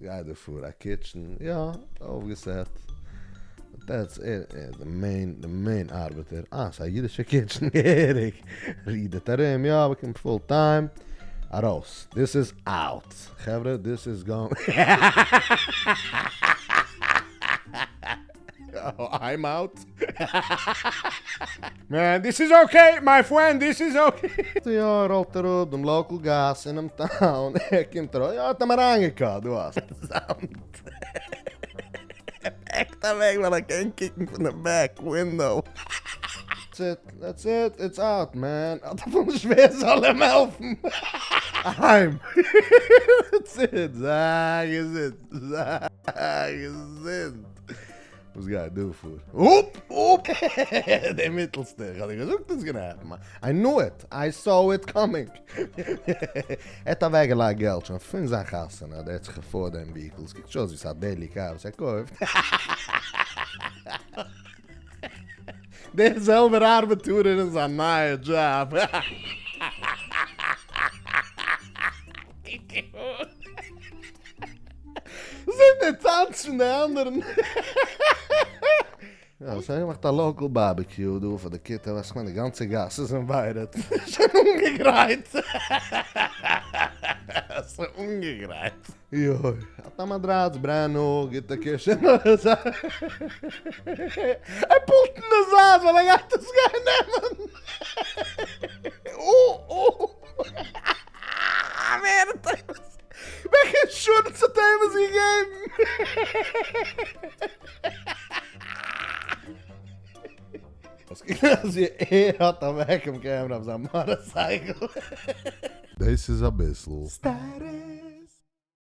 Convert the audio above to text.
גייט דא פאר? א kitchen? יא, אויפגעסעט. That's it, די main, די main ארבעטער. אה, ס'איז א אידישע kitchen געהעריג. רידערט ארום, יא, באקומט full time. ארויס. This is out. חברה, this is gone. I'm out. Man, this is okay, my friend, this is okay. יא, ראלט אראפ דעם local גאס אינעם town, ער קומט ארויס, יא, האט אים אריינגעקאט, דא האסט. זאמד. ער בעקט אוועק ווייל ער קען קוקן פון די back window. That's it, that's it, it's out man, האט אפילו נישט ווער זאל אים העלפן. אהיים. That's it, זיי געזונט, זיי געזונט. וואס גייט דא פאר? אופ! אופ! די מיטעלסטע, איך האב דיר געזאגט it's gonna happen, I knew it, I saw it coming. ער האט אוועקגעלייגט געלט שוין פון זיין חתונה, ער האט זיך afford דעם vehicle, עס קוקט נישט אויס ווי ס'איז א daily car וואס ער קויפט. דער זעלבער ארבעטארער אין זיין נייע דזשאב. זעט דער טאנץ פון די אנדערן. יא, זיי האבן געמאכט א local barbecue דא פאר די כיתה, ווייסט כ'מיין די גאנצע גאס איז invited. שוין אנגעגרייט. ס'איז אנגעגרייט. יוי, האט א מאדראץ brand new, גוטע קישען. ער פולט אין די זייט ווייל ער גייט עס גיין נעמען. או או. ווער האט אים עס, וועלכע אינשורענס האט אים עס געגעבן? עס קוקט אויס ווי ער האט א vacuum camera אויף זיין מאטארסייקל. דאס איז אביסל. סטארי.